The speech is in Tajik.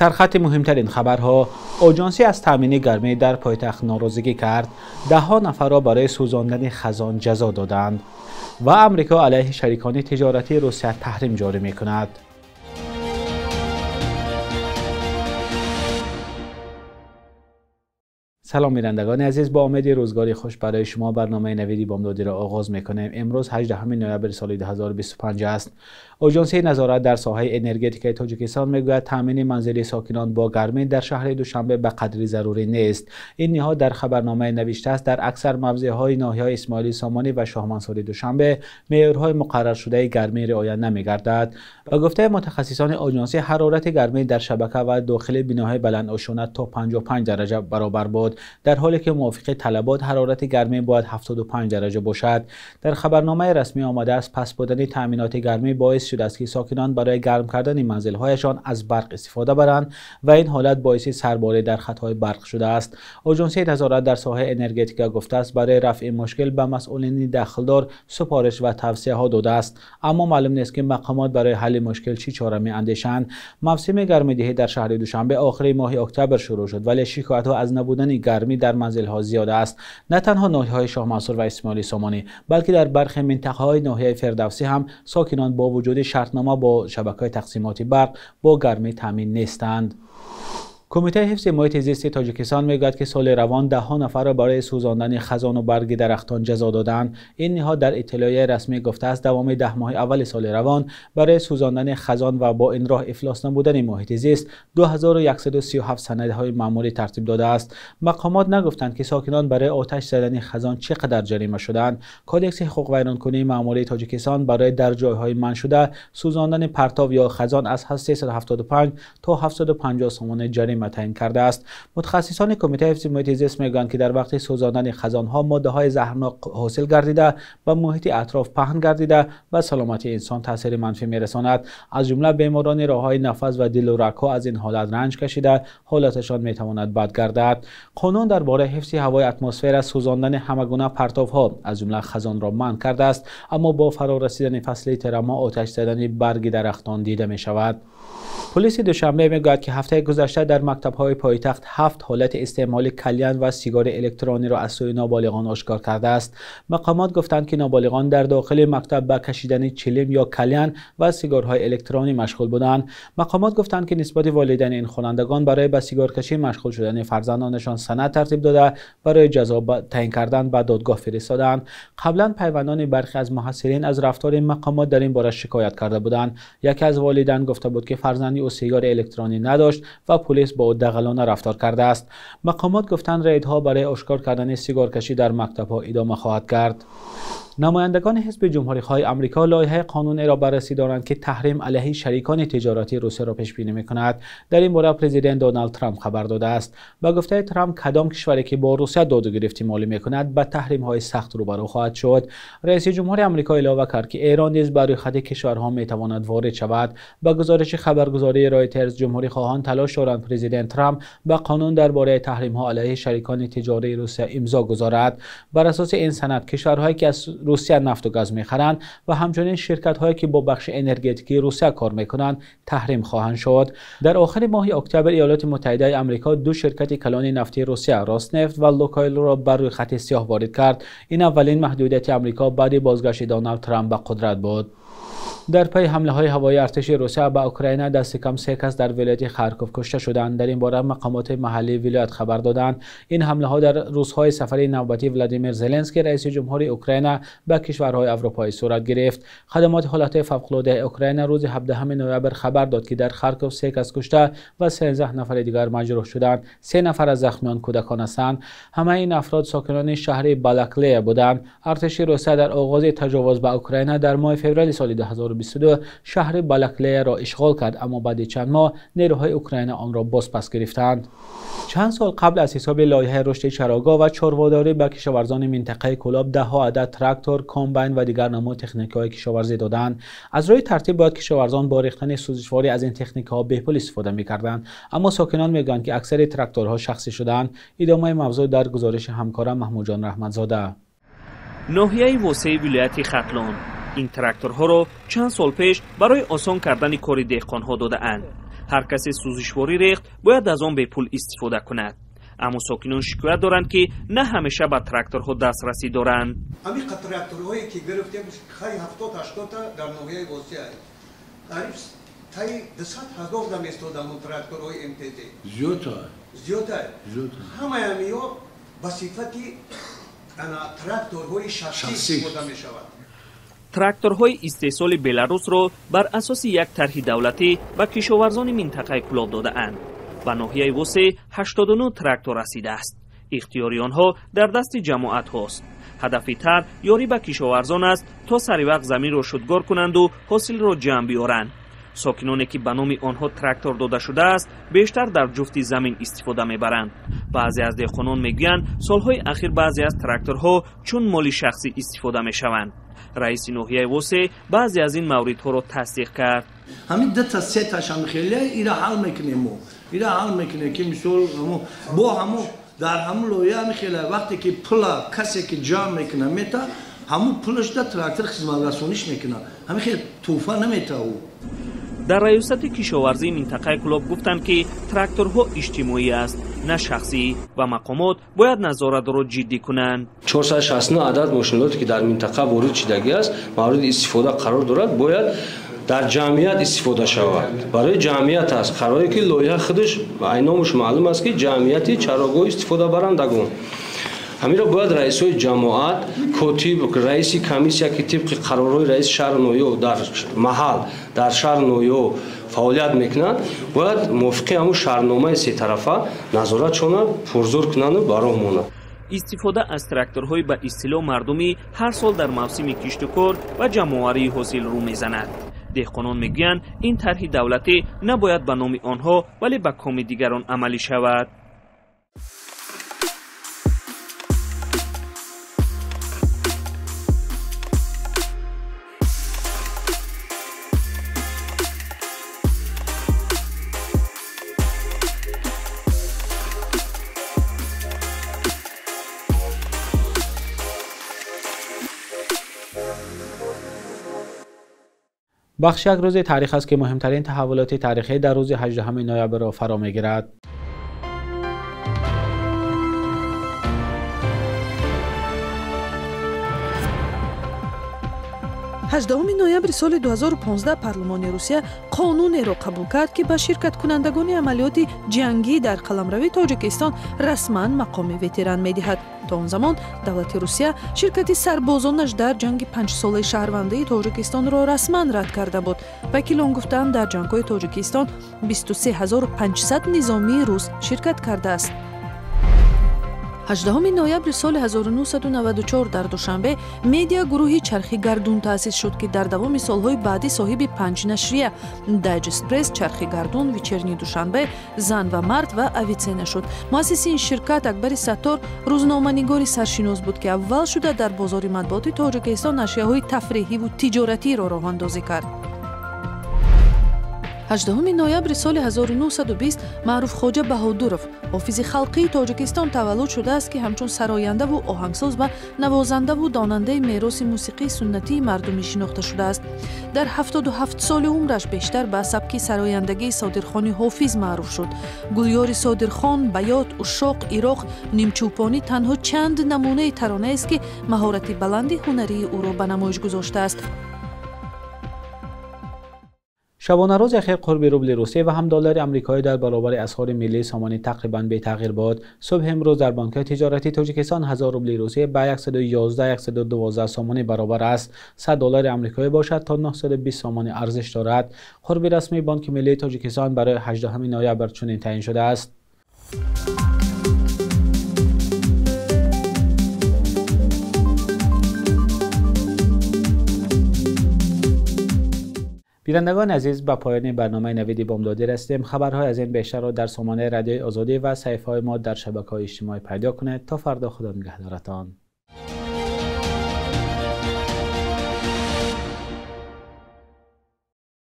Сархати муҳимтарин хабарҳо. Оҷонсӣ аз таъмини гармӣ дар пойтахт норозигӣ кард. Даҳҳо нафарро барои сӯзондани хазон ҷазо доданд. Ва Амрико алайҳи шарикони тиҷоратии Русия таҳрим ҷорӣ мекунад. Салом бинандагони азиз, бо умеди рӯзгори хуш барои шумо барномаи навиди бомдодиро оғоз мекунем. Имрӯз 18 ноябри соли 2025 аст. Оҷонсии назорат дар соҳаи энергетикаи Тоҷикистон мегӯяд таъмини манзили сокинон бо гармӣ дар шаҳри Душанбе ба қадри зарурӣ нест. Ин ниҳод дар хабарномае навиштааст дар аксар мавзеъҳои ноҳияҳои Исмоили Сомонӣ ва Шоҳмансури Душанбе меъёрҳои муқарраршудаи гармӣ риоя намегардад. Ба гуфтаи мутахассисони оҷонсӣ, ҳарорати гармӣ дар шабака ва дохили биноҳои баландошёна то 55 дараҷа баробар буд, дар ҳоле ки мувофиқи талабот ҳарорати гармӣ бояд 75 дараҷа бошад. Дар хабарномаи расмӣ омадааст пас будани таъминоти гармӣ боис шудааст ки сокинон барои гарм кардани манзилҳояшон аз барқ истифода баранд ва ин ҳолат боиси сарборӣ дар хатҳои барқ шудааст. Оҷонсии назорат дар соҳаи энергетика гуфтааст барои рафъи мушкил ба масъулини дахлдор супориш ва тавсияҳо додааст, аммо маълум нест ки мақомот барои ҳалли мушкил чӣ чора меандешанд. Мавсими гармидиҳӣ дар шаҳри Душанбе охири моҳи октябр шурӯъ шуд, вале шикоятҳо аз набудани гармӣ дар манзилҳо зиёд аст. На танҳо ноҳияҳои Шоҳмансур ва Исмоили Сомонӣ, балки дар бархе минтақаҳои ноҳияи Фирдавсӣ ҳам сокинон бо вуҷуди шартнома бо шабакаҳои тақсимоти барқ бо гармӣ таъмин нестанд. Кумитаи ҳифзи муҳити зисти Тоҷикистон мегӯяд ки соли равон даҳҳо нафарро барои сӯзондани хазону барги дарахтон ҷазо доданд. Ин ниҳод дар иттилоияи расмӣ гуфтааст давоми 10 моҳи аввали соли равон барои сӯзондани хазон ва бо ин роҳ ифлос намудани муҳити зист 2137 санадҳои маъмурӣ тартиб додааст. Мақомот нагуфтанд ки сокинон барои оташ задани хазон чӣ қадар ҷарима шуданд. Кодекси ҳуқуқвайронкунии маъмурии Тоҷикистон барои дар ҷойҳои манъшуда сӯзондани партов ё хазон аз 375 то 750 сомонӣ ҷарима таъин кардааст. Мутахассисони Кумитаи ҳифзи муҳити зист мегӯянд ки дар вақти сӯзондани хазонҳо моддаҳои заҳрнок ҳосил гардида ба муҳити атроф паҳн гардида ба саломатии инсон таъсири манфӣ мерасонад. Аз ҷумла беморони роҳҳои нафас ва дилу рагҳо аз ин ҳолат ранҷ кашида ҳолаташон метавонад бад гардад. Қонун дар бораи ҳифзи ҳавои атмосфера сӯзондани ҳамагуна партовҳо аз ҷумла хазонро манъ кардааст, аммо бо фарорасидани фасли тирамоҳ оташ задани барги дарахтон дида мешавад. Полиси Душанбе мегӯяд ки ҳафтаи гузашта дар мактабҳои пойтахт 7 ҳолати истеъмоли калён ва сигари электрониро аз сӯи ноболиғон ошкор кардааст. Мақомот гуфтанд ки ноболиғон дар дохили мактаб ба кашидани чилим ё калён ва сигарҳои электронӣ машғул буданд. Мақомот гуфтанд ки нисбати волидайни ин хонандагон барои ба сигаркашӣ машғул шудани фарзандонашон санад тартиб дода барои ҷазо таъин кардан ба додгоҳ фиристоданд. Қаблан пайвандони бархе аз муҳассилин аз рафтори мақомот дар ин бора шикоят карда буданд. Яке аз волидайн гуфта буд ки фарзанди ӯ сигари электронӣ надошт ва полис бо ӯ дағалона рафтор кардааст. Мақомот гуфтанд рейдҳо барои ошкор кардани сигаркашӣ дар мактабҳо идома хоҳад кард. Намояндагони ҳизби ҷумҳурихоҳи Амрико лоиҳаи қонунеро баррасӣ доранд ки таҳрим алайҳи шарикони тиҷоратии Русияро пешбинӣ мекунад. Дар ин бора президент Доналд Трамп хабар додааст. Ба гуфтаи Трамп, кадом кишваре ки бо Русия доду гирифти молӣ мекунад ба таҳримҳои сахт рӯбарӯ хоҳад шуд. Раиси ҷумҳури Амрико илова кард ки Эрон низ ба рӯйхати кишварҳо метавонад ворид шавад. Ба гузориши хабаргузории Ройтерс, ҷумҳурихоҳон талош доранд президент Трамп ба қонун дар бораи таҳримҳо алайҳи шарикони тиҷории Русия имзо гузорад. Бар асоси ин санад, кишварҳое ки аз Русия нафту газ мехаранд ва ҳамчунин ширкатҳое ки бо бахши энергетикии Русия кор мекунанд таҳрим хоҳанд шуд. Дар охири моҳи октябр Иёлоти Муттаҳидаи Амрико ду ширкати калони нафтии Русия Роснефт ва Лукойлро бар рӯйхати сиёҳ ворид кард. Ин аввалин маҳдудияти Амрико баъди бозгашти Доналд Трамп ба қудрат буд. Дар пайи ҳамлаҳои ҳавоии артиши Русия ба Украина дасти кам 3 кас дар вилояти Харков кушта шуданд. Дар ин бора мақомоти маҳаллии вилоят хабар доданд. Ин ҳамлаҳо дар рӯзҳои сафари навбатии Владимир Зеленский, раиси ҷумҳури Украина, ба кишварҳои аврупоӣ сурат гирифт. Хадамоти ҳолатҳои фавқулодаи Украина рӯзи 17 ноябр хабар дод ки дар Харков 3 кас кушта ва 13 нафари дигар маҷрӯҳ шуданд. 3 нафар аз захмиён кӯдакон ҳастанд. Ҳамаи ин афрод сокинони шаҳри Балаклея буданд. Артиши Русия дар оғози таҷовуз ба Украина дар моҳи феврали соли 2022 шаҳри Балаклеяро ишғол кард, аммо баъди чанд моҳ нерӯҳои Украина онро бозпас гирифтанд. Чанд сол қабл аз ҳисоби лоиҳаи рушди чарогоҳ ва чорводорӣ ба кишоварзони минтақаи Кӯлоб даҳҳо адад трактор, комбайн ва дигар намуд техникаҳои кишоварзӣ доданд. Аз рӯи тартиб бояд кишоварзон бо рехтани сӯзишворӣ аз ин техникаҳо бепул истифода мекарданд, аммо сокинон мегӯянд ки аксари тракторҳо шахсӣ шуданд. Идомаи мавзӯъ дар гузориши ҳамкорам Маҳмудҷон Раҳматзода. Ноҳияи Восеи вилояти Хатлон ин тракторҳоро чанд сол пеш барои осон кардани кори деҳқонҳо додаанд. Ҳар касе сӯзишворӣ рехт, бояд аз он бепул истифода кунад. Аммо сокинон шикоят доранд, ки на ҳамеша ба тракторҳо дастрасӣ доранд. Ҳамин тракторҳое ки гирифтем, хай 70-80 дар ноҳияи Восеъ, қариб таи 200 ҳазор дам истода ҳамон тракторҳои МТЗ. Зиёда. Ҳамаи ҳамиҳо ба сифати тракторҳои шахсӣ истифода мешавад. Тракторҳои истеҳсоли Беларусро бар асоси як тарҳи давлатӣ ба кишоварзони минтақаи Кӯлоб додаанд. Ба ноҳияи Восеъ 89 трактор расидааст. Ихтиёри онҳо дар дасти ҷамоатҳост. Ҳадафи тарҳ ёрӣ ба кишоварзон аст, то сари вақт заминро шудгор кунанду ҳосилро ҷамъ биёранд. Сокиноне ки ба номи онҳо трактор дода шудааст, бештар дар ҷуфти замин истифода мебаранд. Баъзе аз деҳқонон мегӯянд, солҳои ахир баъзе аз тракторҳо чун моли шахсӣ истифода мешаванд. Раиси ноҳияи Восеъ баъзе аз ин мавридҳоро тасдиқ кард. Ҳамин дута сеташам хеле ира ҳал мекунем мо. Ира ҳал мекунем ки мисол бо ҳамо дар ҳамун лоиҳа мехеле вақте ки пула касе ки ҷамъ мекуна мета, ҳамун пулаш да трактор хизматрасониш мекуна. Ҳамин хел тӯҳфа намета ӯ. Дар раёсати кишоварзии минтақаи Кӯлоб гуфтанд, ки тракторҳо иҷтимоӣ аст, на шахсӣ, ва мақомот бояд назоратро ҷиддӣ кунанд. 469 адад мошинолоте ки дар минтақа ворид шудагӣ аст, мавриди истифода қарор дорад, бояд дар ҷамъият истифода шавад. Барои ҷамъият аст, қароре ки лоиҳа худаш айномуш маълум аст, ки ҷамъияти чарогоҳ истифодабарандагон. Ҳаминро бояд раисҳои ҷамоат, котиб, раиси комиссия, ки тибқи қарорҳои раиси шаҳру ноҳия дар маҳал, дар шаҳру ноҳия фаъолият мекунанд, бояд мувофиқи ҳамун шаҳрномаи сетарафа назорат шонанд, пурзӯр кунанду ба роҳ монанд. Истифода аз тракторҳои ба истилоҳ мардумӣ ҳар сол дар мавсими киштукор ва ҷамъоварии ҳосил рӯ мезанад. Деҳқонон мегӯянд, ин тарҳи давлатӣ набояд ба номи онҳо, вале ба коми дигарон амалӣ шавад. Бахш як рӯзи таърих аст, ки муҳимтарин таҳаввулоти таърихӣ дар рӯзи 18 ноябрро фаро мегирад. 18 ноябри соли 2015 парлумони Русия қонунеро қабул кард, ки ба ширкаткунандагони амалиёти ҷангӣ дар қаламрави Тоҷикистон расман мақоми ветеран медиҳад. То он замон давлати Русия ширкати сарбозонаш дар ҷанги панҷсолаи шаҳрвандии Тоҷикистонро расман рад карда буд. Вакилон гуфтанд, дар ҷангҳои Тоҷикистон 23500 низомии рус ширкат кардааст. 18 ноябри соли 1994 дар Душанбе медиа гурӯҳи Чархи Гардун таъсис шуд, ки дар давоми солҳои баъдӣ соҳиби 5 нашрия Дайджест Пресс, Чархи Гардун, Вечерний Душанбе, Зан ва Мард ва Авицена шуд. Муассиси ин ширкат Акбари Саттор рӯзноманигори саршинос буд, ки аввал шуда дар бозори матбуоти Тоҷикистон нашрияҳои тафреҳиву тиҷоратиро роҳандозӣ кард. 18 ноябри соли 1920 Маъруф Хоҷа Баҳодуров, ҳофизи халқии Тоҷикистон таваллуд шудааст, ки ҳамчун сарояндаву оҳангсоз ва навозандаву донандаи мероси мусиқии суннатии мардумӣ шинохта шудааст. Дар 77 соли умраш бештар ба сабки сарояндагии Содирхони ҳофиз маъруф шуд. Гулёри Содирхон, Баят, Ушшоқ, Ироқ, Нимчӯпонӣ танҳо чанд намунаи таронаест, ки маҳорати баланди ҳунарии ӯро ба намоиш гузоштааст. Шабонарӯзи ахир қурби рубли Русия ва ҳам доллари амрикоӣ дар баробари асъори миллии сомонӣ тақрибан бетағйир буд. Субҳи имрӯз дар бонкҳои тиҷоратии Тоҷикистон 1000 рубли Русия ба 111-112 сомонӣ баробар аст. 100 доллари амрикоӣ бошад то 920 сомонӣ арзиш дорад. Қурби расмии Бонки миллии Тоҷикистон барои 18 ноябр чунин таъин шудааст. Бинандагони азиз, ба поёни барномаи Навиди Бомдодӣ расидем. Хабарҳои аз ин бештарро дар сомонаи Радиои Озодӣ ва саҳифаҳои мо дар шабакаҳои иҷтимоӣ пайдо кунед. То фардо, Худо нигаҳдоратон.